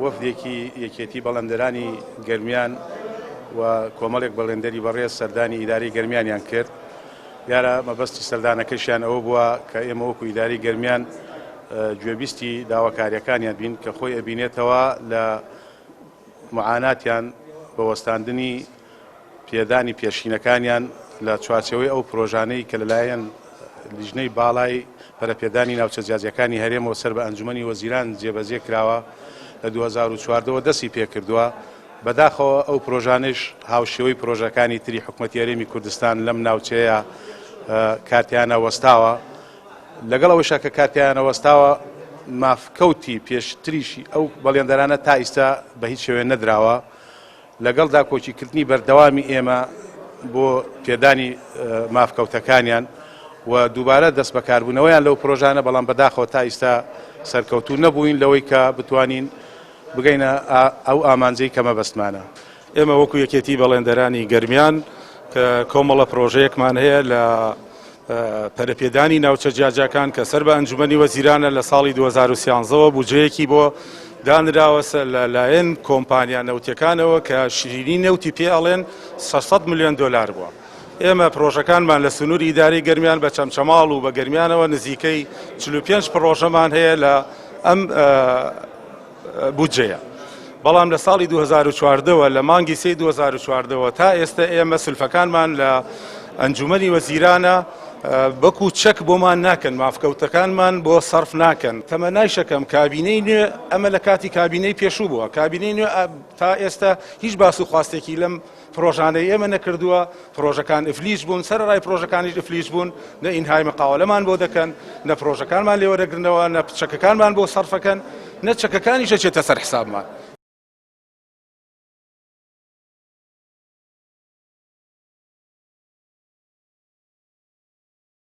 وەفدێکی یەکێتی بەڵێندەرانی گەرمیان و کۆمەڵێک بەڵێندەری بەڕێز سەردانی ئیدارەی گەرمیانیان کرد. دیارە مەبەستی سەردانەکەشیان ئەوە بووە کە ئێمە وەکو ئیدارەی گەرمیان گوێبیستی داواکاریەکانیان بین کە خۆی ئەبینێتەوە لە معاناتیان بە وەستاندنی پێدانی پێشینەکانیان لە چوارچێوەی ئەو پرۆژانەی کە لەلایەن لیژنەی باڵای پەرەپێدانی ناوچە جیاجیاکانی هەرێمەوە سەر بە ئەنجومەنی وەزیران جێبەجێ کراوە لە 2014 وە دەستی پێکردووە. بەداخەوە ئەو پرۆژانەیش هاوشێوەی پرۆژەکانی تری حکومەتی هەرێمی کوردستان لەم ناوچەیە کارتیانە وەستاوە. لەگەڵ ئەوەشا کە کارتیانە وەستاوە مافکەوتی پێشتریشی ئەو بەڵێندەرانە تا ئیستا بە هیچ شێوەیە نەدراوە. لەگەڵ داکۆکیکردنی بەردەوامی ئێمە بۆ پێدانی مافکەوتەکانیان و دووبارە دەستبەکاربوونەوەیان لەو پرۆژانە، بەڵام بەداخەوە تا ئیستا سەرکەوتوو نەبووین لەوەی کە بتوانین بگەینە ئەو ئامانجەی کە مەبەستمانە. ئێمە وەکو یەکێتی بەڵێندەرانی گەرمیان کە کۆمەڵە پرۆژەیەکمان هەیە لە پەرەپێدانی ناوچە جیاجیاکان کە سەر بە ئەنجومەنی وەزیرانە لە ساڵی 2013 ەوە بودجەیەکی بۆ دانراوە لە لایەن کۆمپانیا نەوتیەکانەوە کە شیرینی نەوتی پێ ئەڵێن 600 ملیۆن دۆلار بووە. ئێمە پرۆژەکانمان لە سنووری ئیدارەی گەرمیان بە چەمچەماڵ و بە گەرمیانەوە نزیکەی 45 پرۆژەمان هەیە لە ئەم بودجەیە. بەڵام لە ساڵی 2014 وە لە مانگی سێی 2014 وە تا ئێستە ئێمە سولفەکانمان لە ئەنجومەنی وەزیرانە بەکو چەک بۆمان ناکەن، مافکەوتەکانمان بۆ سەرف ناکەن. تەمەنایشەکەم کابینەی نوێ، ئەمە لە کاتی کابینەی پێشوو بووە، کابینەی نوێ تا ئێستە هیچ باس و خواستێکی لەم پرۆژانەی ئێمە نەکردووە، پرۆژەکان ئفلیج بوون، سەرەڕای پرۆژەکانیش ئفلیج بوون، نە ئینهای مقاوەلەمان بۆ دەکەن، نە پرۆژەکانمان لێوەرەگرنەوە، نە چەکەکانمان بۆ سەرفەکەن، نە چەکەکانیش ئەچێتە سەر حسابمان.